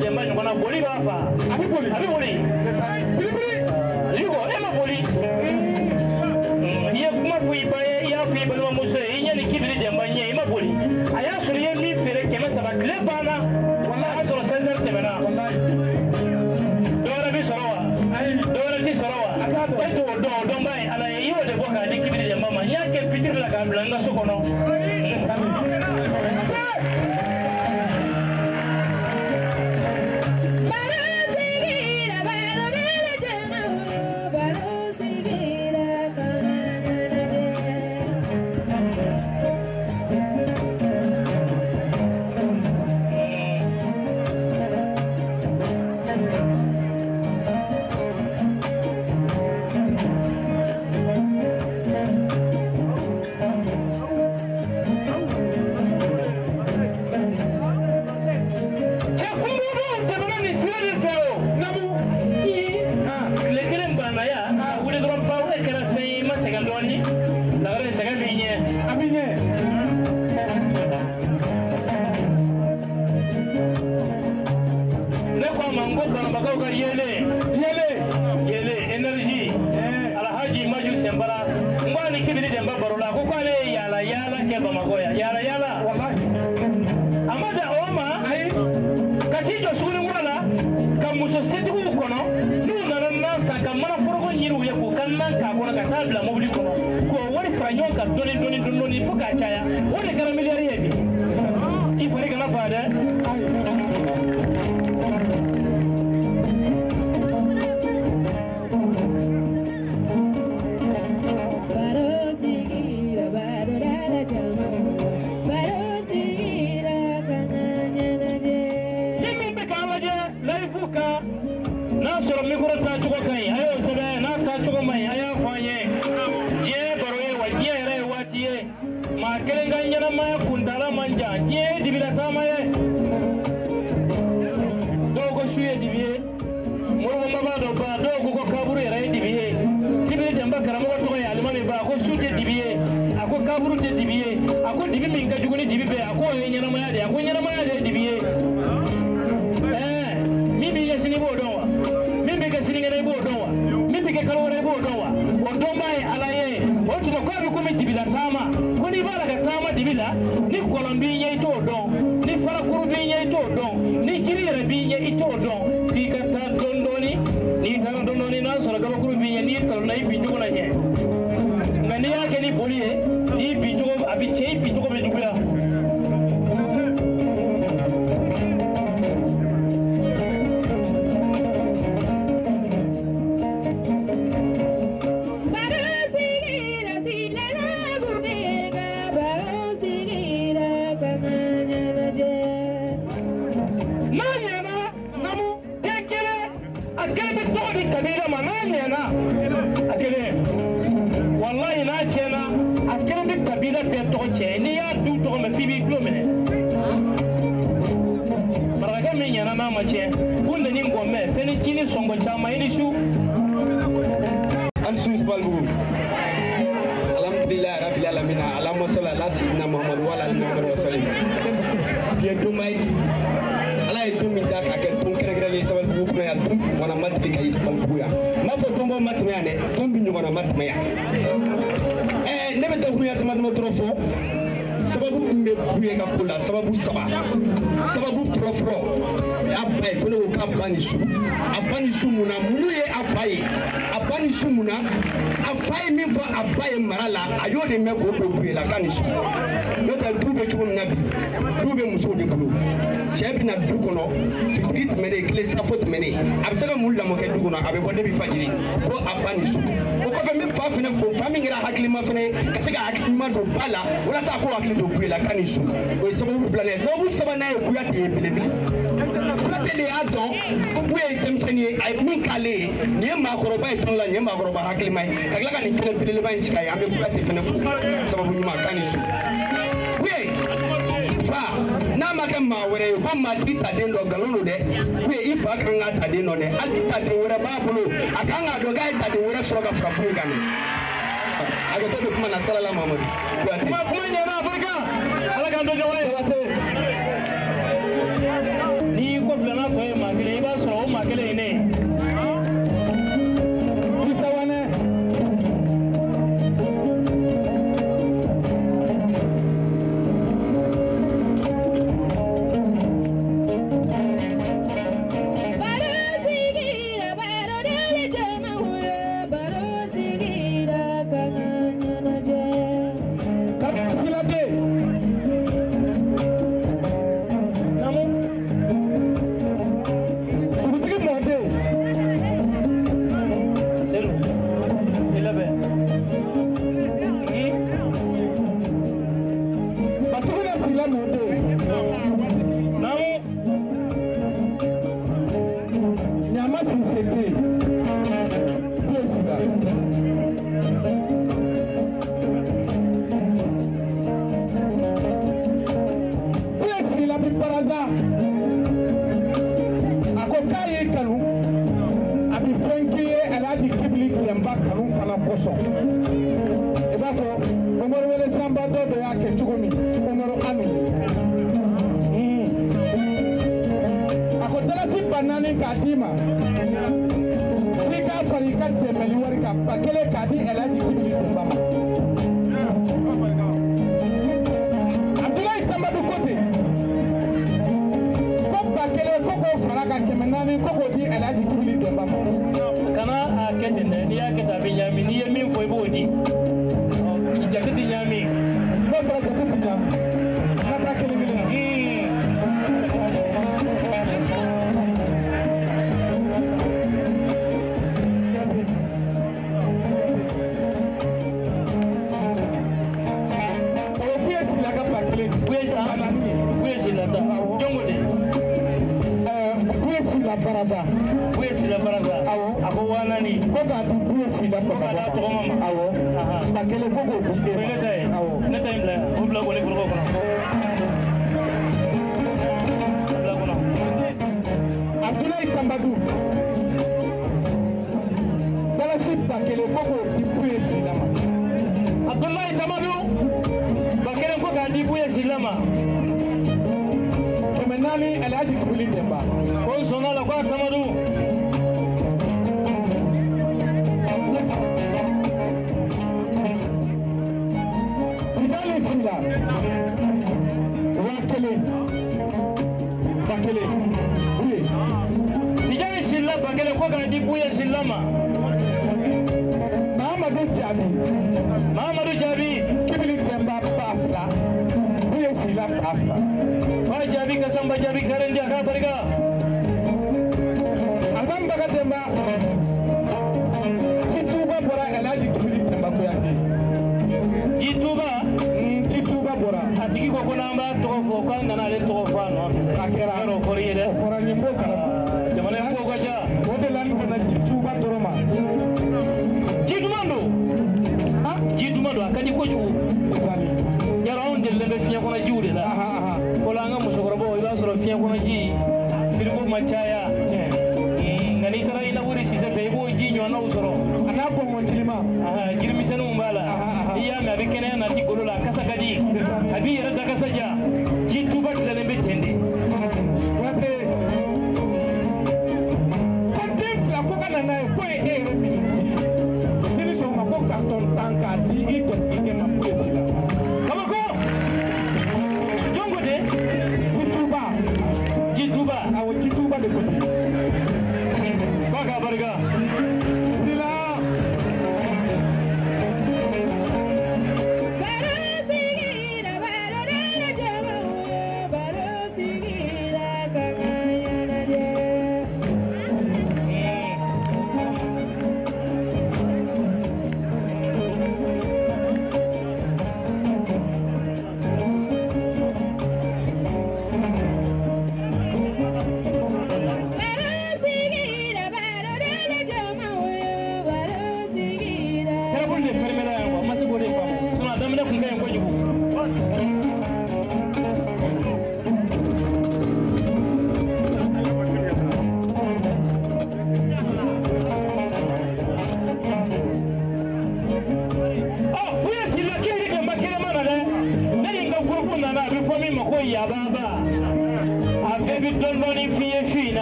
Denba ɲɔgɔn na boli b'a fa. A bɛ boli. A bɛ boli. Yugo e ma boli. I ye kuma fɔ i ba ye, i y'a fɔ i balimamuso ye, i ɲɛ ni Kibili Denba ɲɛ, i ma boli. A y'a sɔrɔ i ye min feere 300 tile banna. A y'a sɔrɔ 16 heures tɛmɛna. Dɔ wɛrɛ bi sɔrɔ wa? Dɔ wɛrɛ ti sɔrɔ wa? E t'o dɔn, o dɔnbaa ye Ala ye. I y'o de bɔ k'a di Kibili Denba ma. N y'a kɛ fitiri la k'a bila n ka so kɔnɔ. Ni ko filanan tɔ ye o maa kelen ye ne ye. Sisawane.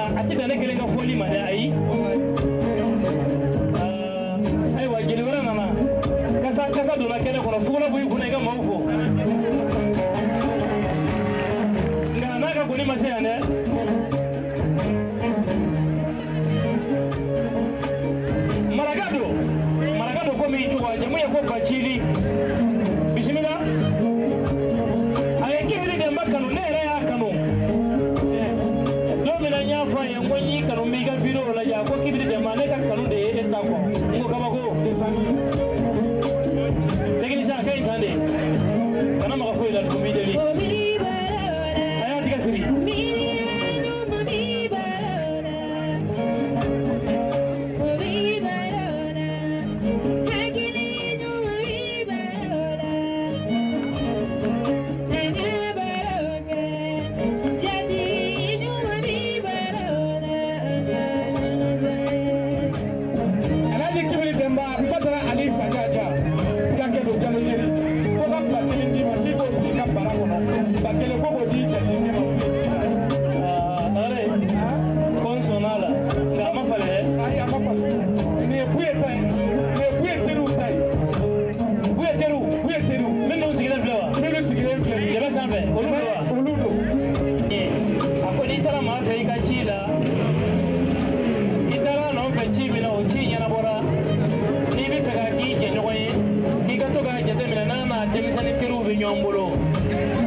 nka a tɛ dan ne kelen ka fɔli ma dɛ, ayi. Ayiwa jeli wɛrɛ nana, kasa donna kɛnɛ kɔnɔ, fugula b'i kunna i ka maaw fo. Nka n'a ka goni ma se yan dɛ. Maraka don komi i cogo, a jamu ye ko Bacili. Bisimila. A ye Kibili Denba kanu, ne yɛrɛ y'a kanu. Don min na n y'a fɔ a ye n ko n y'i kanu n b'i ka video lajɛ, a ko Kibili Denba ne ka kanu de ye e ta kɔ. N ko kabako. Technicien a ka ɲi tan de. Kana maga foyi la tugun n b'i deli. A y'a tigɛ siri. Alhaji Kibili Denba Badara Ali Sagaja fulakɛ don Jalojeri ko ka ba kelen d'i ma k'i k'o bila i ka bara kɔnɔ, ba kelen ko k'o di jatigikɛ ma k'u ye sisan. Tagare, ko n sɔnna a la, nka a ma falen dɛ. Ayi, a ma falen. Nin ye Buye ta ye, nin ye Buye teriw ta ye. Buye teriw? Buye teriw. Minnu sigilen filɛ wa? Minnu sigilen filɛ nin ye. Dɛbɛ sanfɛ, olu don wa? Olu don. A ko n'i taara maa fɛ i ka ci la, i taara a nɔfɛ ci min na, o ci ɲɛnabɔra, n'i bɛ fɛ ka k'i jɛɲɔgɔn ye, k'i ka to k'a jateminɛ n'a n'a denmisɛnnin teriw bɛ ɲɔgɔn bolo.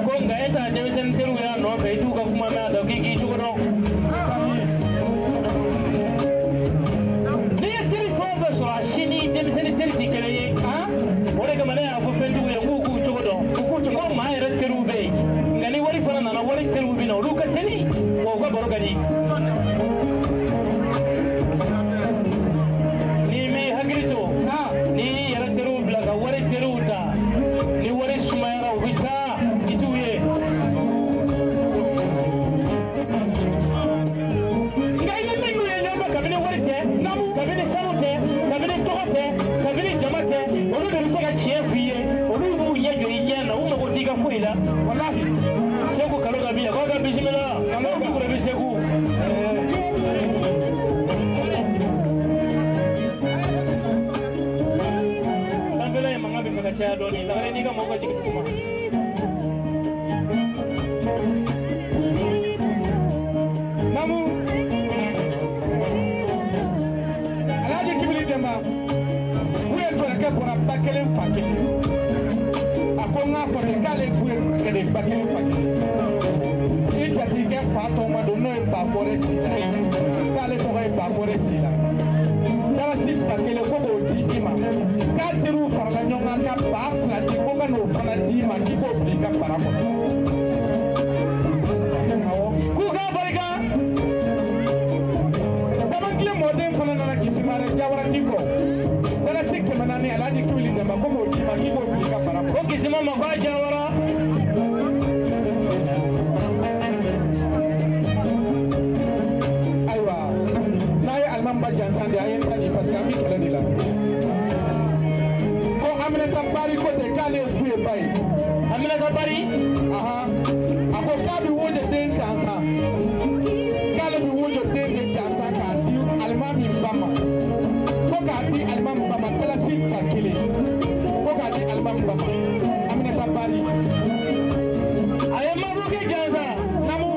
Ko nka e t'a denmisɛnnin teriw y'a nɔfɛ, i t'u ka kuma mɛn a da, k'i k'i cogo dɔn. N'i ye teri fɛn o fɛn sɔrɔ, a si ni denmisɛnnin teri tɛ kelen ye. O de kama ne y'a fɔ fɛntigiw ye n k'u k'u cogo dɔn. Ko maa yɛrɛ teriw bɛ yen, nka ni wari fana nana, wari teriw bɛ na, olu ka teli, wa u ka baro ka di. N'i m'i hakili to, n'i y'i yɛrɛ teriw bila ka wari teriw ta, ni wari sumayara u bɛ taa, i t'u ye. Nka i ni minnu ye ɲɔgɔn fɛ kabini wari tɛ, kabini sanu tɛ, kabini tɔgɔ tɛ, kabini jama tɛ, olu de bɛ se ka tiɲɛ f'i ye, olu b'u ɲɛ jɔ i ɲɛ na, u mago t'i ka foyi la. Walahi. Segu kalo ka bi yan, k'aw ka bisimila, kalo de bɛ Segu. Sanfɛla in mankan bɛ fɛ ka caya dɔɔnin, lagare n'i ka mɔgɔw ka jigin duguma. Namu. Alhaji Kibili Denba Buye kɔrɔkɛ bɔra ba kelen fa kelen. A ko n k'a fɔ ten k'ale Buye kɔrɔkɛ de ye ba kelen fa kelen. I jatigikɛ fa tɔgɔma don n'o ye Babɔrɛ Sila ye, k'ale tɔgɔ ye Babɔrɛ Sila. Dalasi ba kelen ko k'o di i ma, k'a teriw farala ɲɔgɔn kan ka 2000 di ko ka n'o fana d'i ma k'i k'o bila i ka bara kɔnɔ. Awɔ. K'u k'a barika. Damankile mɔden fana nana Kisimarɛ Jawara Dikɔ. Dalasi 400 Alhaji Kibili Denba ko k'o d'i ma k'i k'o bila i ka bara kɔnɔ. Ko Kisima ma k'a Jawara. Ayiwa, n'a ye Alimami Jansan de, a ye n ta di parce que an bɛ kɛlɛ de la. Ko Aminata Bari ko ten k'ale ye Buye ba ye. Aminata Bari. Ahan. A ko k'a bɛ wojo den jansan. K'ale bɛ wojo den de jansan k'a di Alimami ba ma. Ko k'a di Alimami ba ma dalasi 1000. Ko k'a di Alimami ba ma. Aminata Bari. A ye mabɔkɛ jansa. Namu.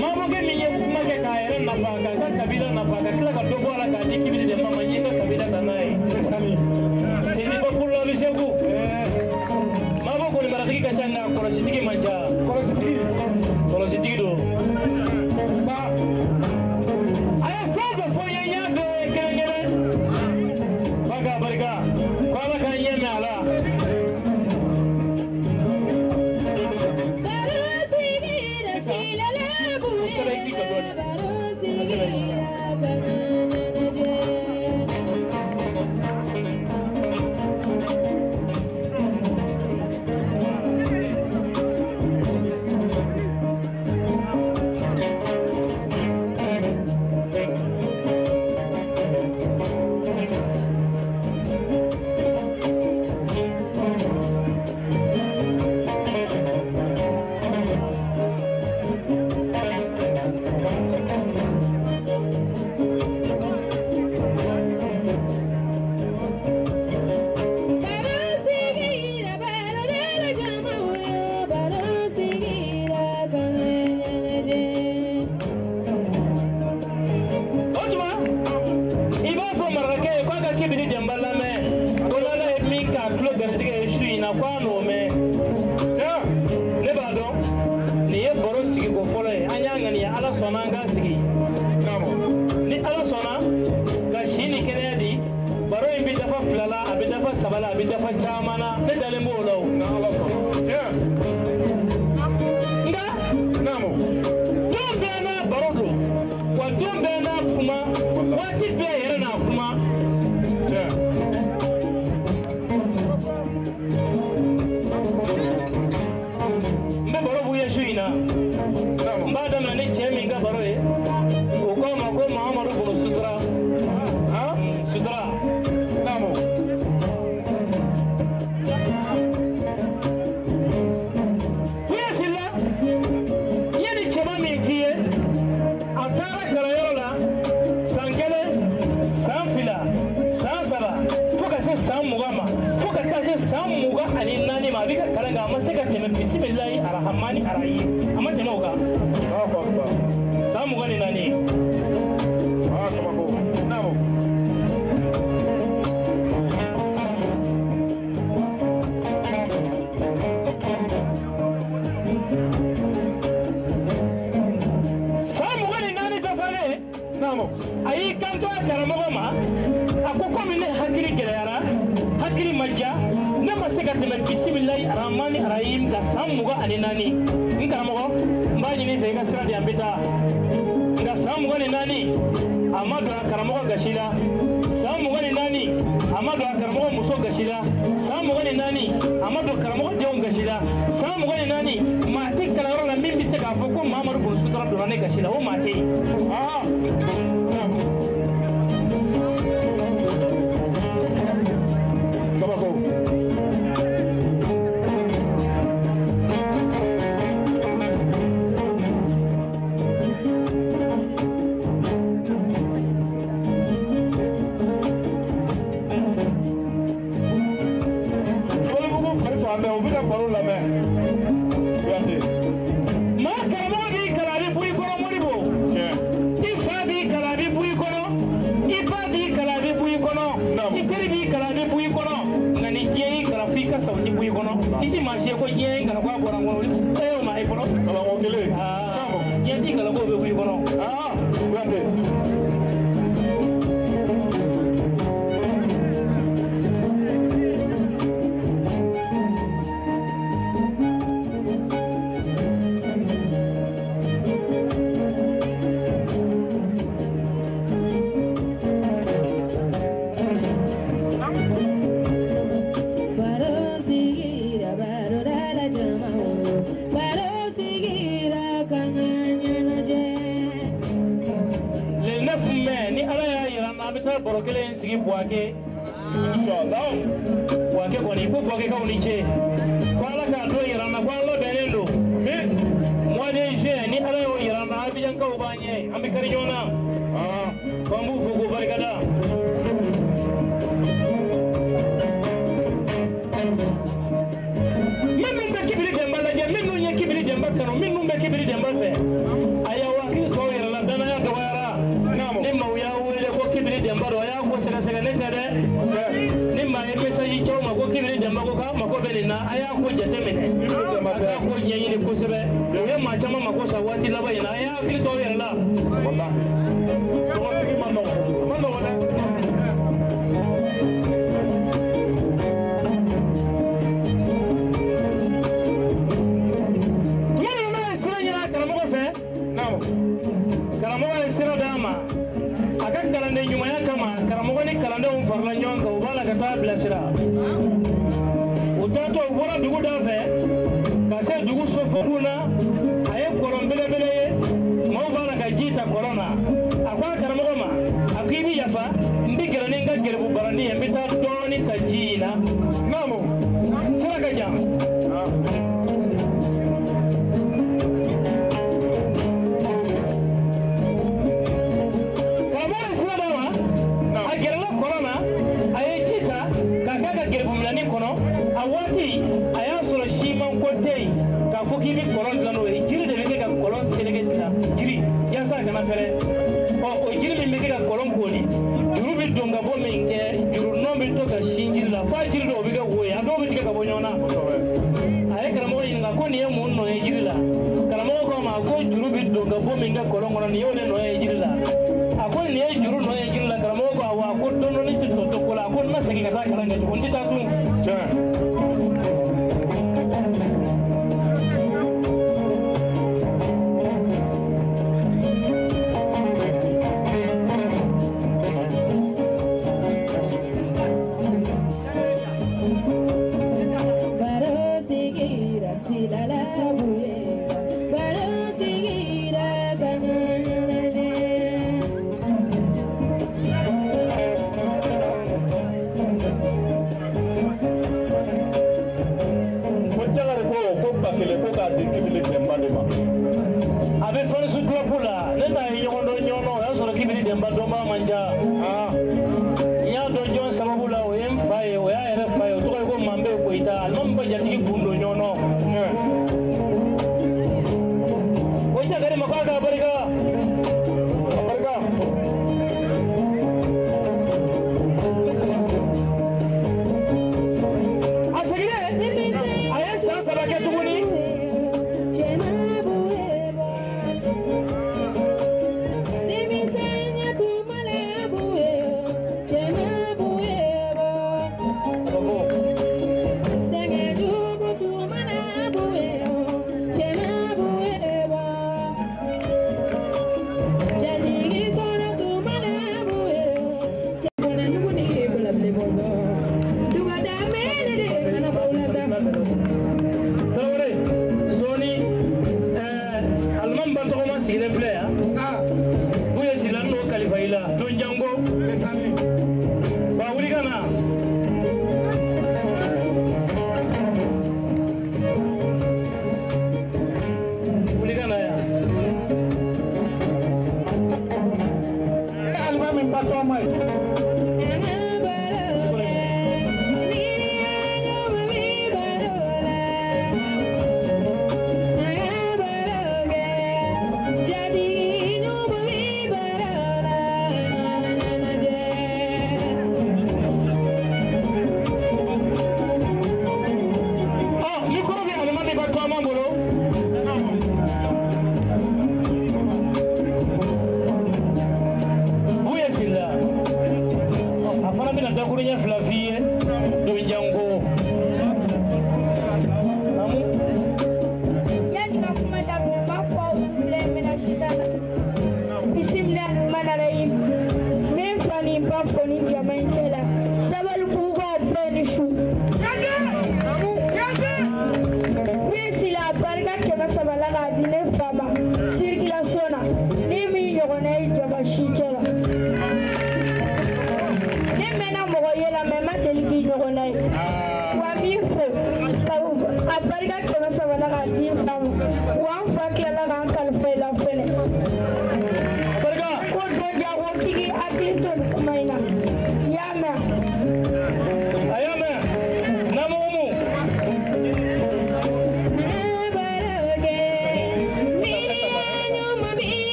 Mabɔkɛ min ye kuma kɛ k'a yɛrɛ nafa, k'a ka kabila nafa, ka tila ka dɔ bɔ a la k'a di Kibili Denba ma, n y'i ka kabila ta n'a ye. Sani. Seniba Pula bɛ Segu. Mabɔ kɔni maratigi ka ca nka kɔlɔsitigi man ca. Kɔlɔsitigi. Kɔlɔsitigi don. Ba. A ye fɛn o fɛn fɔ n ye, n y'a bɛɛ kelen kelen. K'a k'a barika. Ko Ala k'an ɲɛ mɛn a la. caman na ne dalen b'o la o. N'Ala sɔnna. Tiɲɛ. Nka. Naamu. Don bɛɛ n'a baro don wa don bɛɛ n'a kuma waati bɛɛ yɛrɛ n'a kuma. Tiɲɛ. N bɛ baro b'u ye su in na. Naamu. N b'a daminɛ ni cɛ min ka baro ye o ko a ma ko Mahamadu bunu Sutura. Han. Sutura. Naamu. Kuya Sila, n ye nin cɛba min f'i ye a taara kalanyɔrɔ la san 1 san 2 san 3 fo ka se san 20 ma fo ka taa se san 24 ma a bɛ ka kalan kɛ a ma se ka tɛmɛ bisimilahi arahamani arahim a ma tɛmɛ o kan. Allahu akbar. San 24. Ah, kabako. Naamu. San 24 dafalen. Naamu. A y'i kanto a karamɔgɔ ma a ko komi ne hakili gɛlɛyara hakili ma diya ne ma se ka tɛmɛ bisimilahi arahamani arahim ka san 24 n karamɔgɔ n b'a ɲini i fɛ i ka sira di yan n bɛ taa nka san 24 a ma don a karamɔgɔ gasi la san 24 a ma don a karamɔgɔ muso gasi la san 24 a ma don karamɔgɔ denw gasi la san 24 maa tɛ kalanyɔrɔ la min bɛ se k'a fɔ ko Mahamadu bunu Sutura donna ne gasi la o maa tɛ yen. Ah. Naamu. Kabako. Walebugu fari fan bɛɛ u bɛ ka baro lamɛn. Kuyate. Maa karamɔgɔ b'i kalan a bɛ bɔ i kɔnɔ Modibo. Tiɲɛ. I fa b'i kalan a bɛ bɔ i kɔnɔ i ba b'i kalan a bɛ bɔ i kɔnɔ Naamu. i teri b'i kalan a bɛ bɔ i kɔnɔ nka ni diɲɛ y'i kalan f'i ka sa o tɛ bɔ i kɔnɔ i ti maa si ye ko diɲɛ y'i kalan k'a bɔra n kɔnɔ e y'o maa ye fɔlɔ. Kalanko kelen. Aa Naamu. diɲɛ t'i kalan k'o bɛ bɔ i kɔnɔ. Ah, Kuyate. Baro sigira baro dala jama o baro sigira kanga ɲɛnajɛ. Le 9 mai ni Ala y'a yira n na an bɛ taa baro kelen in sigi Buwake. Inshallah. Buwake kɔni ko Buwakekaw ni ce ko Ala k'a don yira n na ko an labɛnnen don. Min. Mois de juin ni Ala y'o yira n na Abijankaw b'an ɲɛ an bɛ kari ɲɔgɔn na. Ah. Ko an b'u fo k'u barikada. Minnu bɛ Kibiri Denba lajɛ minnu ye Kibiri Denba kanu minnu bɛ Kibiri Denba fɛ a y'aw hakili to aw yɛrɛ la danaya dɔgɔyara. Naamu. Ni maaw y'a wele ko Kibiri Denba don a y'a ko sɛgɛsɛgɛ ne tɛ dɛ. Tiɲɛ. Ni maa ye message ci aw ma ko Kibiri Denba ko k'a mako bɛ nin na a y'a ko jateminɛ. Kibiri Denba A tɛ. k'a ko ɲɛɲini kosɛbɛ. O ye maa caman mako sa waati laban in na a y'a hakili to aw yɛrɛ la. Wallahi. Tɔgɔtigi ma nɔgɔn. A ma nɔgɔn dɛ. Tuma min na n'a ye sira ɲini a karamɔgɔ fɛ. Naamu. Karamɔgɔ ye sira d'a ma a ka kalanden ɲumanya kama karamɔgɔ ni kalandenw farala ɲɔgɔn kan u b'a la ka taa bilasira u taatɔ u bɔra dugu da fɛ ka se dugu sofokun na a ye kɔlɔn belebele ye maaw b'a la ka ji ta kɔlɔn na a ko a karamɔgɔ ma a ko i bɛ yafa n bɛ gɛrɛ ni n ka gɛrɛbu barani ye n bɛ taa dɔɔnin ta ji in na Naamu. sira ka jan. Ah. Karamɔgɔ ye sira d'a ma a gɛrɛla kɔlɔn na a ye ji ta k'a k'a ka gɛrɛbuminɛni kɔnɔ a waati a y'a sɔrɔ siman ko tɛ yen k'a fɔ k'i bɛ kɔlɔn dilan n'o ye jiri de bɛ kɛ ka kɔlɔn seleke dilan jiri yaasa a kana fɛrɛ ɔ o jiri min bɛ kɛ ka kɔlɔn koli juru bɛ don ka bɔ min kɛ juru nɔ bɛ to ka sin jiri la f'a jiri dɔw bɛ kɛ wo ye a dɔw bɛ tigɛ ka bɔ ɲɔgɔn na. Kosɛbɛ. A ye karamɔgɔ ɲininka ko nin ye mun nɔ ye jiri la karamɔgɔ ko a ma ko juru bɛ don ka bɔ min kɛ kɔlɔn kɔnɔ nin y'o de nɔ ye jiri la a ko nin ye juru nɔ ye jiri la karamɔgɔ ko awɔ a ko dɔɔni tɛ tɔ to ko la a ko n ma segin ka taa kalan kɛ tugun n tɛ taa tun.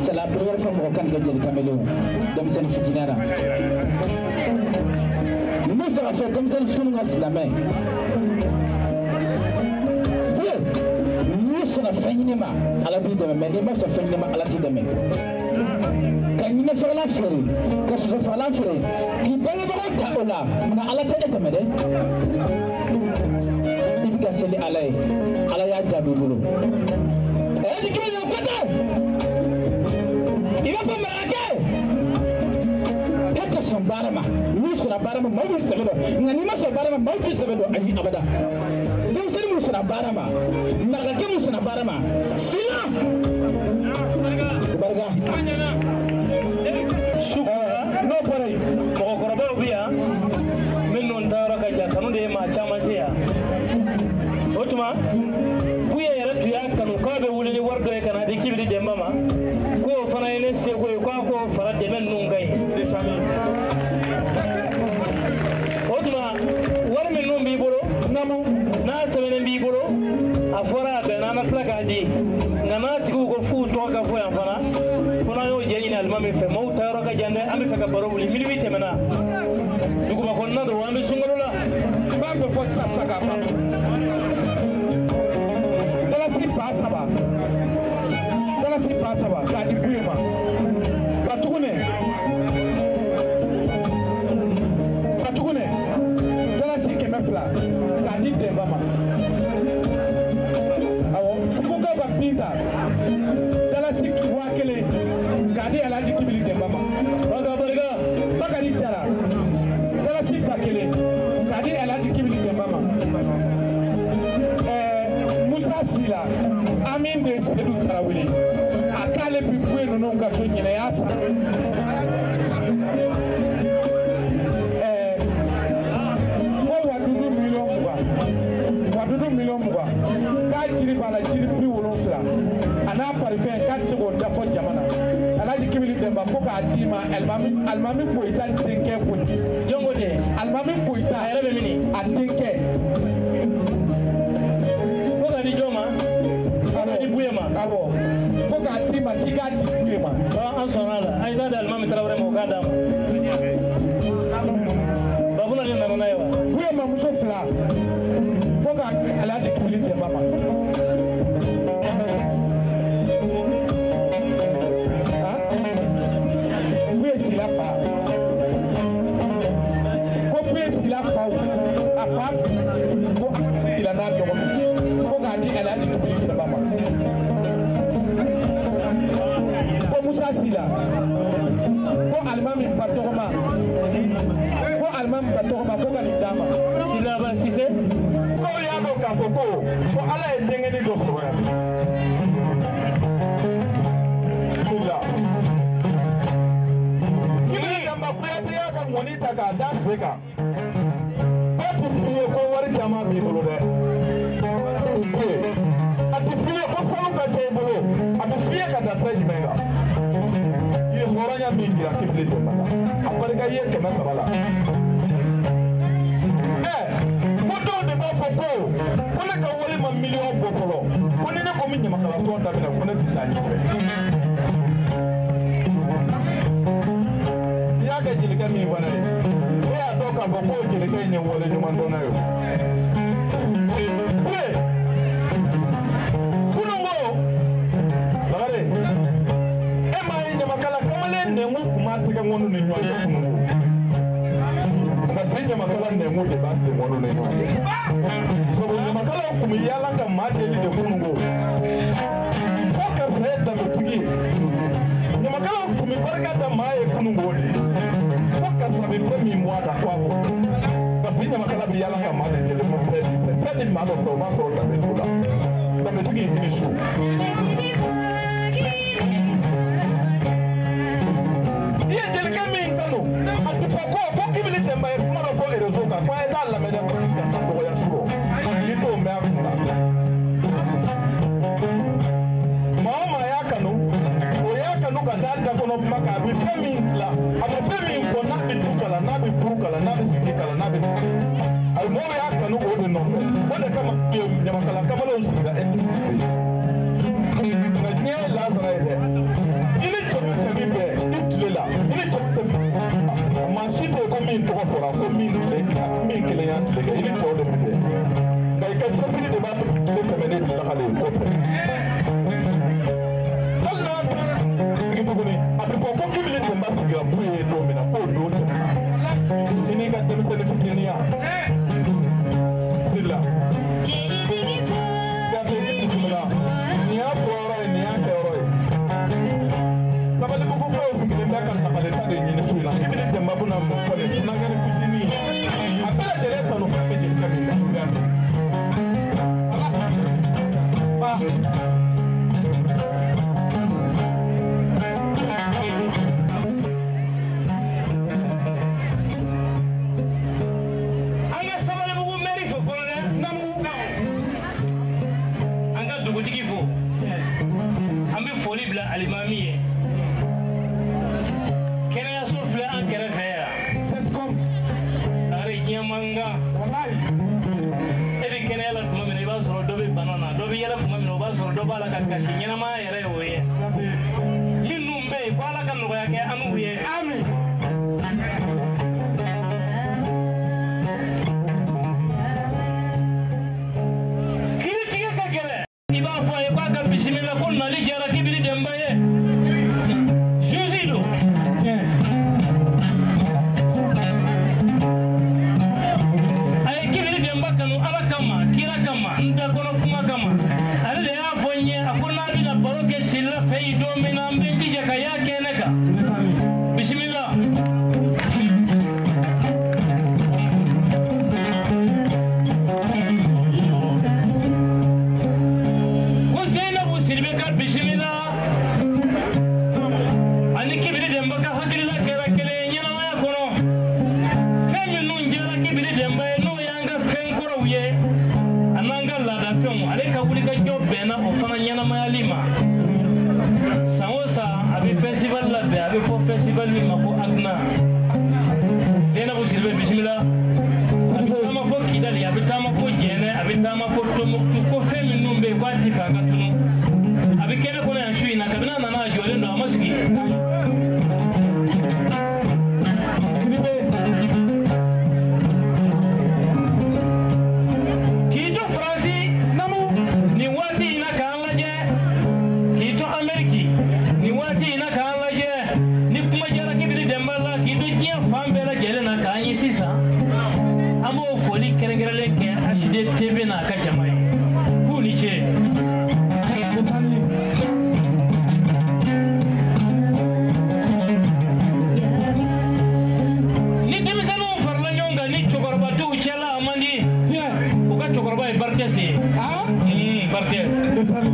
C'est la première fois mɔgɔ kan kɛ jeli kamalen denmisɛnnin fitinin na. N bɛ fɛ ka fɔ denmisɛnnin fitininw ka silamɛ. N'i sɔnna fɛn ɲini ma, Ala b'i dɛmɛ, mais n'i ma sɔn fɛn ɲini ma, Ala t'i dɛmɛ. Ka ɲinɛfagalan feere, ka sosofagalan feere, k'i bangebagaw ta o la, munna Ala tɛ e dɛmɛ dɛ? I bɛ ka seli Ala ye, Ala y'a jaabi i bolo. Ɛɛ kɛmɛ joli kɔtɛ? I b'a fɔ marakɛ k'a ka sɔn baara ma, n'i sɔnna baara ma, maaw b'i sɛbɛ dɔn, nka n'i ma sɔn baara ma, maaw t'i sɛbɛ dɔn, ayi abada. Denmisɛnnin mun sɔnna baara ma, marakakɛ mun sɔnna baara ma, sila. Barika. Su n'o bɔra yen, mɔgɔkɔrɔbaw bɛ yan minnu taayɔrɔ ka jan, kanu de ye maa caman se yan. O tuma Buye yɛrɛ tun y'a kanu k'a bɛ wuli ni wari dɔ ye ka na di Kibili Denba ma, k'o fana ye ne seko ye, k'a k'o fara dɛmɛ ninnu kan yen. O tuma wari minnu b'i bolo, n'a sɛbɛnnen b'i bolo, a fɔra a bɛnna, an na tila k'a di, nka n'a tigiw ko f'u tɔgɔ ka fɔ yan fana, fo n'an y'o jɛ ɲini alimami fɛ. Maaw taayɔrɔ ka jan dɛ, an bɛ fɛ ka baro wuli, minuit tɛmɛna, duguba kɔnɔna don, an bɛ sunkalo la. N b'a bɛɛ fɔ sisan sisan k'a ban. Dalasi 3000, dalasi 3000 k'a di Buye ma. Batugunɛ, Batugunɛ, dalasi 200 k'a di Denba ma. Awɔ, Segukaw ka bin ta, dalasi 1000 k'a di Alhaji Kibili Denba ma. Barika barika. Bakari Jara, dalasi 1000 k'a di Alhaji Kibili Denba ma. Musa Sila, Amin de Seydou Tarawele, a k'ale bi Buye ninnu ka so ɲinɛ y'a san. Ko wadudu miliyɔn 20, wadudu miliyɔn 20, k'a jiri b'a la, jiri 70, a n'a parifɛn k'a tɛ se k'o da fɔ jama na. Alhaji Kibili Denba ko k'a d'i ma, Alimami Koyita denkɛ ko ten. Jɔn ko ten? Alimami Koyita. A yɛrɛ bɛ min? A denkɛ. Ko k'a di jɔn ma? Ko k'a di Buye ma? Awɔ, ko k'a d'i ma, k'i k'a di Buye ma. An sɔnna a la, an ye taa di Alimami Tarawele ma, o k'a d'a ma. Babuna de nana n'a ye wa? Buye mamuso fila, ko k'a di Alhaji Kibili Denba ma. Buye Sila fa, ko Buye Sila faw, a fa ko a Sila n'a dɔgɔnin, ko k'a di Alhaji Kibili Denba ma. Ko Musa Sila, ko Alimami ba tɔgɔma, ko Alimami ba tɔgɔma, ko ka nin d'a ma. Silaba Sise. Ko y'a dɔn k'a fɔ ko Ala ye denkɛnin dɔ sɔrɔ yan. Sila. Kibili Denba Kuyate y'a ka ŋɔni ta k'a da sen kan. Bɛɛ tɛ f'i ye ko wari caman b'i bolo dɛ. A tɛ f'i ye ko sanu ka ca i bolo, a bɛ f'i ye ka da fɛn jumɛn kan? I ye hɔrɔnya min jira Kibili Denba la, a barika i ye 300 la. Ko dɔw de b'a fɔ ko ne ka wari ma miliyɔn bɔ fɔlɔ, ko ni ne ko min ɲamakala tɔn daminɛ, ko ne tɛ taa ɲɛfɛ. I y'a kɛ jelikɛ min fana ye, e y'a dɔn k'a fɔ k'o jelikɛ in ye wale ɲuman dɔnna ye o. Buye, kununko, Bakari, e m'a ye ɲamakala kamalen nɛnkun tun b'a tɛgɛ ŋɔni ni ɲɔgɔn cɛ kununko. Nka bi ɲamakala nɛnkun de b'a sen ŋɔni ni ɲɔgɔn cɛ. Sabu ɲamakalaw tun bɛ yaala ka maa deli de kununko. Ko karisa ye danbetigi ye. Ɲamakalaw tun bɛ barika da maa ye kununko de ye. Ko karisa bɛ fɛn min bɔ a da ko a b'o. Nka bi ɲamakala bɛ yaala ka maa de deli ko fɛn b'i fɛ. Fɛn ni maa dɔ fɛ, o b'a sɔrɔ danbe t'o la. Danbetigi i ni su. I ye jelikɛ min kanu, a tɛ fɔ ko Kibili Denba ye kuma dɔ fɔ réseau kan, ko a ye taa lamɛn dɛ, ko karisa dɔgɔya su rɔ. I t'o mɛn a kun na. Maa o maa y'a kanu, o y'a kanu ka d'a da kɔnɔ kuma kan, a bɛ fɛn min dilan, a bɛ fɛn min fɔ, n'a bɛ du kalan, n'a bɛ furu kalan, n'a bɛ sigi kalan, n'a bɛ a bɛ mɔgɔw y'a kanu o de nɔfɛ. O de kama ɲamakala kamalenw sigira e fɛ yen. Nka diɲɛ ye lazara ye dɛ. I ni min tɔgɔ fɔra ko min kelen y'a tile kɛ i ni tɔw de bɛ bɛn nka i ka cɛsiri de b'a to tile tɛmɛnen bi lagale kɔfɛ hali n'a taara sigi tuguni a bɛ fɔ ko Kibili Denba sigira Buye ye don min na k'o don tɛmɛna i n'i ka denmisɛnnin fitininya Sila Kuyate i bisimila nin y'a fɔ yɔrɔ ye nin y'a kɛ yɔrɔ ye Sabalibugu kow sigilen bɛ ka lakaleta de ɲini su in na Kibili Denba bɛna mun fɔ nin funankɛni fitinin a bɛɛ lajɛlen tanu k'a bɛ jelikɛ min na Kuyate ala ba. An ka Sabalibugu mɛri fo fɔlɔ dɛ. An ka dugutigi fo. An bɛ foli bila alimami ye. Kɛnɛyaso filɛ an kɛrɛfɛ yan. CSCOM. Lagare diɲɛ man kan. Walayi. E bɛ kɛnɛya la tuma min na i b'a sɔrɔ dɔ bɛ bana na, dɔ bɛ yɛlɛ tuma min na o b'a sɔrɔ dɔ b'a la ka kasi ɲɛnamaya yɛrɛ ye o ye. Minnu bɛ yen ko Ala ka nɔgɔya kɛ an n'u ye. Amin. Kiiritigɛ ka gɛlɛn. I b'a fɔ a ye k'a ka bisimila ko nali diyara Kibili Denba ye. Juge don. Tiɲɛ. A ye Kibili Denba kanu Ala kama, kira kama, n da kɔnɔ kuma kama. Ale de y'a fɔ n ye a ko n'a bɛna baro kɛ Sila fɛ yen don min na n bɛ n jija ka y'a kɛnɛ kan. Ndeysaan. Bisimila. Ko Zeyinabu Sidibe ka bisimila. Ani Kibili Denba ka hakilila kɛra kelen ye ɲɛnamaya kɔnɔ. Fɛn minnu diyara Kibili Denba ye n'o y'an ka fɛn kɔrɔw ye a n'an ka laadafɛnw ale ka wulikajɔ bɛnna o fana ɲɛnamayali ma. San o san a bɛ festival labɛn a bɛ fɔ festival min ma ko Agna. Zeyinabu Sidibe bisimila. A bɛ taama fo Kidali a bɛ taama fo Jɛnɛ a bɛ taama fo Tombouctou ko fɛn minnu bɛ yen k'a ti fɛ a ka tunu. A bɛ kɛnɛ kɔnɔ yan su in na kabini a nana a jɔlen don a ma sigi. Sidibe. K'i to Faransi Namu. nin waati in na k'an lajɛ k'i to Amɛriki nin waati in na k'an lajɛ ni kuma diyara Kibili Denba la k'i to diɲɛ fan bɛɛ lajɛlen na k'an ye sisan an b'o foli kɛrɛnkɛrɛnlen kɛ HD TV n'a ka jama ye k'u ni ce. Ndeysaan. Ni denmisɛnninw farala ɲɔgɔn kan ni cɛkɔrɔba t'u cɛla a man di. Tiɲɛ. U ka cɛkɔrɔba ye Barthes ye. Ah. Barthes. Ndeysaan.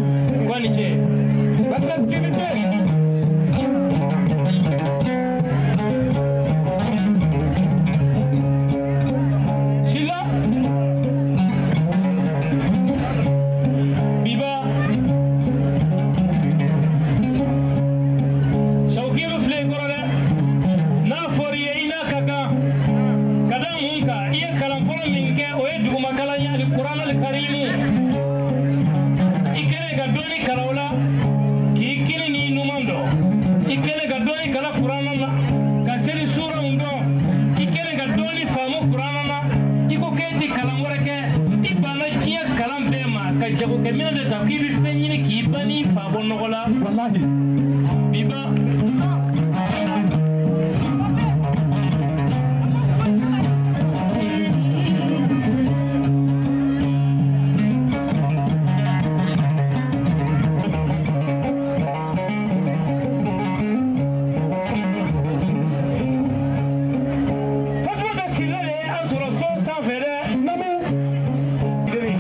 K'a ni ce. Barthes k'i ni ce. Sila. Biba. Sawukiru filɛ i kɔrɔ dɛ. N'a fɔr'i ye i n'a ka kan. Ka da mun kan i ye kalan fɔlɔ min kɛ o ye duguma kalan ye ali kuranɛ karimu. I kɛlen ka dɔɔni kalan o la k'i kini n'i numan dɔn. I kɛlen ka dɔɔni kalan kuranɛ na ka seli suranw dɔn. I kɛlen ka dɔɔni faamu kuranɛ na i ko k'e ti kalan wɛrɛ kɛ i banna diɲɛ kalan bɛɛ ma ka jagokɛminɛn de ta k'i bɛ fɛn ɲini k'i ba n'i fa bɔ nɔgɔ la. Walahi. Biba. Fatumata Sila de ye an sɔrɔ so sanfɛ dɛ. Namu. Deni.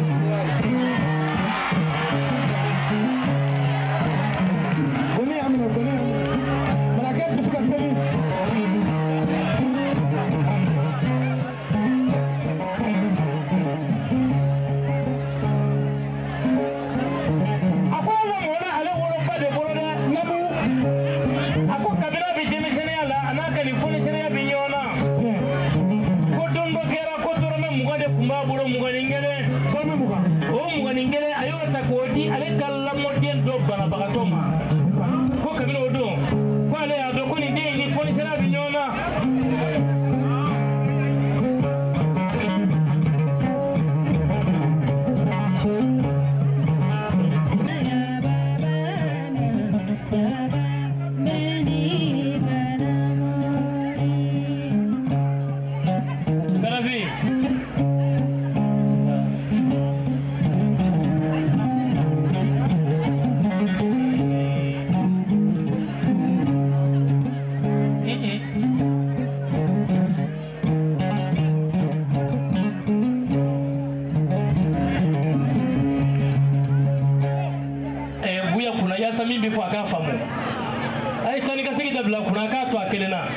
kunna k'a to a kelen na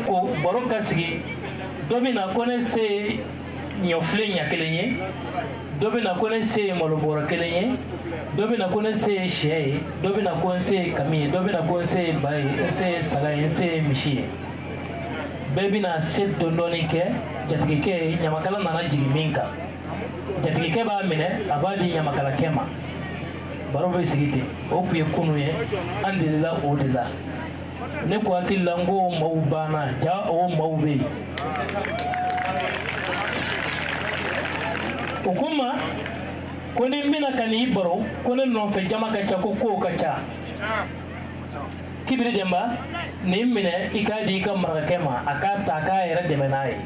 ko baro ka sigi dɔ bɛ na ko ne se ye ɲɔfilen ɲɛ kelen ye dɔ bɛ na ko ne se ye malobɔrɔ kelen ye dɔ bɛ na ko ne se ye sɛ ye dɔ bɛ na ko n se ye kami ye dɔ bɛ na ko n se ye ba ye n se ye saga ye n se ye misi ye bɛɛ bɛna se dɔɔni kɛ jatigikɛ ye ɲamakala nana jigin min kan jatigikɛ b'a minɛ a b'a di ɲamakalakɛ ma baro bɛ sigi ten o tun ye kunun ye an delila o de la ne ko hakili la n ko maaw banna ja o maaw bɛ yen o ko n ma ko ni n bɛna ka n'i baro ko ne nɔfɛ jama ka ca ko kow ka ca Kibiri Denba nin minɛ i k'a di i ka marakakɛ ma a k'a ta a k'a yɛrɛ dɛmɛ n'a ye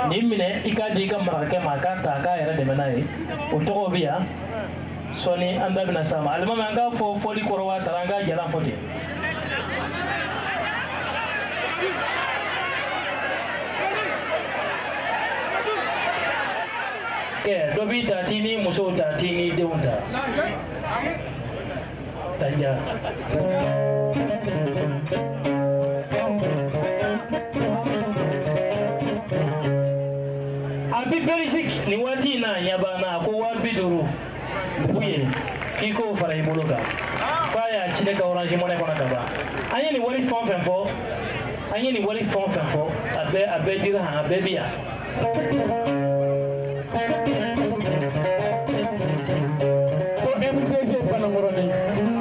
nin minɛ i k'a di i ka marakakɛ ma a k'a ta a k'a yɛrɛ dɛmɛ n'a ye o tɔgɔ bɛ yan sɔɔni an da bɛna s'a ma alimami an k'a fɔ fɔli kɔrɔ wa tara an k'a jalan fɔ ten. Kɛ dɔ b'i ta t'i ni musow ta t'i ni denw ta. Tanja. A bi Belgique nin waati in na ɲɛ b'an na a ko 50,000 buye k'i k'o fara i bolo kan k'a y'a ci ne ka Orange Money kɔnɔ ka ban an ye nin wari fɛn o fɛn fɔ an ye nin wari fɛn o fɛn fɔ a bɛɛ dira han a bɛɛ bi yan. Ko MDG Banangɔrɔni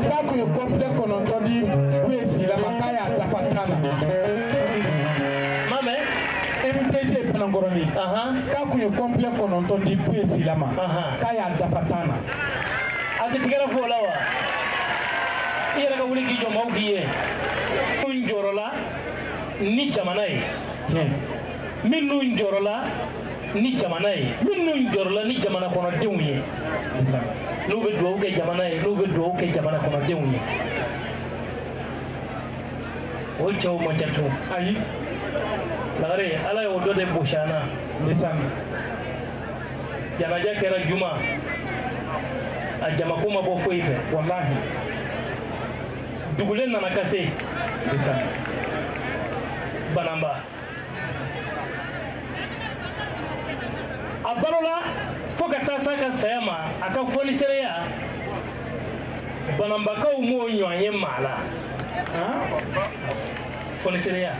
k'a kun ye kɔnpilɛ 9 di Buye Silama k'a y'a dafa 10 na. Ma mɛn. MDG Banangɔrɔni k'a kun ye kɔnpilɛ 9 di Buye Silama k'a y'a dafa 10 na. A tɛ tigɛrɛ fɔ o la wa? I yɛrɛ ka wuli k'i jɔ maaw k'i ye. Minnu jɔrɔla ni jamana ye. Tiɲɛ. Minnu jɔrɔla ni jamana ye minnu jɔrɔla ni jamana kɔnɔdenw ye n'u bɛ dugawu kɛ jamana ye n'u bɛ dugawu kɛ jamana kɔnɔdenw ye o cɛw man ca tun. Ayi. Lagare ala y'o dɔ de bosi an na. Ndeysaan. Janaja kɛra juma a jamako ma bɔ foyi fɛ. Walahi. Dugulen nana ka se. Ndeysaan. Bananba. A balola fo ka taa s'a ka saya ma a ka fɔnisereya bananbakaw m'o ɲɔgɔn ye maa la fɔnisereya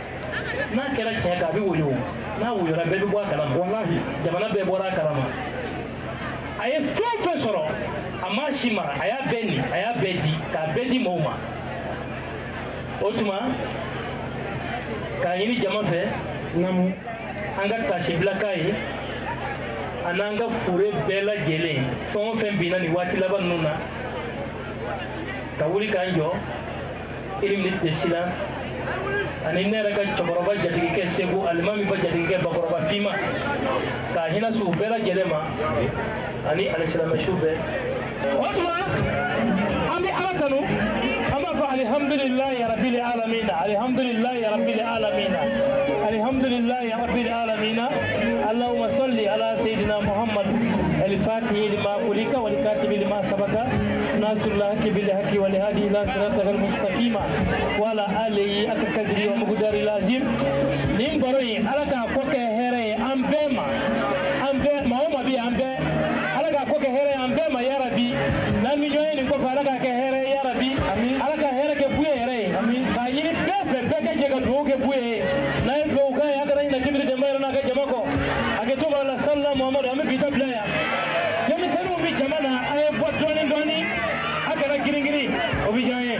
n'a kɛra tiɲɛ kan a bɛ woyo n'a woyora bɛɛ bɛ bɔ a kalama walahi jamana bɛɛ bɔra a kalama a ye fɛn o fɛn sɔrɔ a m'a si mara a y'a bɛɛ nin a y'a bɛɛ di k'a bɛɛ di maaw ma o tuma k'a ɲini jama fɛ naamu an ka taasibila k'a ye a n'an ka fure bɛɛ lajɛlen fɛn o fɛn binna nin waati laban ninnu na ka wuli k'an jɔ une minute de silence ani ne yɛrɛ ka cɛkɔrɔba jatigikɛ Segu alimami ba jatigikɛ bakɔrɔba finma k'a hinɛ s'u bɛɛ lajɛlen ma ani alisilamɛsu bɛɛ. O tuma an bɛ Ala tanu an b'a fɔ alihamudulilayi rabili alamina alihamudulilayi rabili alamina alihamudulilayi rabili alamina allahumma salli ala sayyidina Muhammad al-fatihi lima ulika wal katibi lima sabaka nasrul haqqi bil haqqi wal hadi ila siratal mustaqima wa ala alihi haqqa qadri wa miqdari lazim. Nin baro in Ala k'a ko kɛ hɛrɛ ye an bɛɛ ma an bɛɛ maa o maa bɛ yen an bɛɛ Ala k'a ko kɛ hɛrɛ ye an bɛɛ ma yarabi n'an ni ɲɔgɔn ye nin kɔfɛ Ala k'a kɛ hɛrɛ ye yarabi Ala ka hɛrɛ kɛ Buye yɛrɛ ye k'a ɲini bɛɛ fɛ bɛɛ ka jɛ ka dugawu kɛ Buye ye n'a ye dugawu k'a ye a kana ɲinɛ Kibiri Denba yɛrɛ n'a ka jama kɔ a kɛ to b'a la salila Muhamadu an bɛ bi ta bila yan denmisɛnninw bɛ jama na a ye bɔ dɔɔni dɔɔni a kana girin girin o bɛ diya an ye.